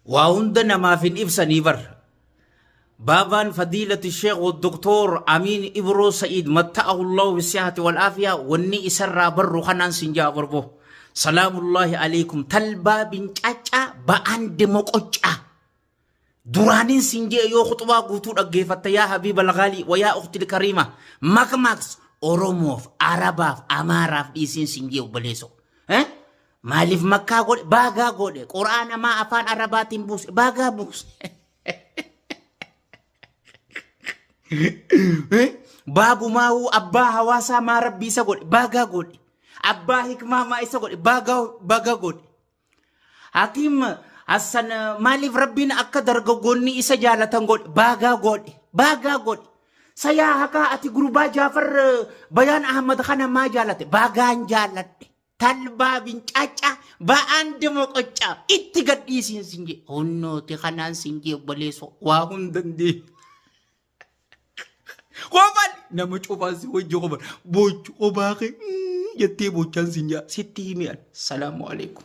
Waa hunda namaaf hin ibsanii bar. Baabaan fadiilati sheekh wa doktoor Amiin Ibroo Sa'iid matta'ahu Allahu bisihati wal aafiyaa wanni isarraa barru kanaan sin jaa barbo. Salaamullaahi alaikum talbaa bincaccaa ba'aan demoqoccaa. Duraanin sin jee yoo khuxubaa guutuu dhaggeeffatte yaa habiib alghaalii wa yaa ukhtil kariima makmaaks Oromoof Arabaaf Amaaraaf dhiisiin sin jee obboleessoo. Eh? Maaliif makkaa godhe baagaa godhe quraana maa afaan arabaatiin buuse baagaa buuse. Eh? Baabumaa'uu abbaa hawaasaa maa rabbii isa godhe baagaa godhe. Abbaa hikmaa maa isa godhe baagaa baagaa godhe. Hakiim Hassan maaliif rabbiin akka dargaggoonni isa jaalatan godhe baagaa godhe baagaa godhe. Sayaa hakaa ati gurbaa Jaafar Bayaan Ahmad kana maa jaalate baagaan jaaladhe. Talbaa bincaaccaa ba'aan demoqoccaa itti gadhiisiin sin jee honnooti kanaan sin jee obboleessoo waa hundan deemu. Kofal nama cufaan si wajji kofal bochu obaa kee jettee bochaan sin jaa sitti himi an. Salaamu alaikum.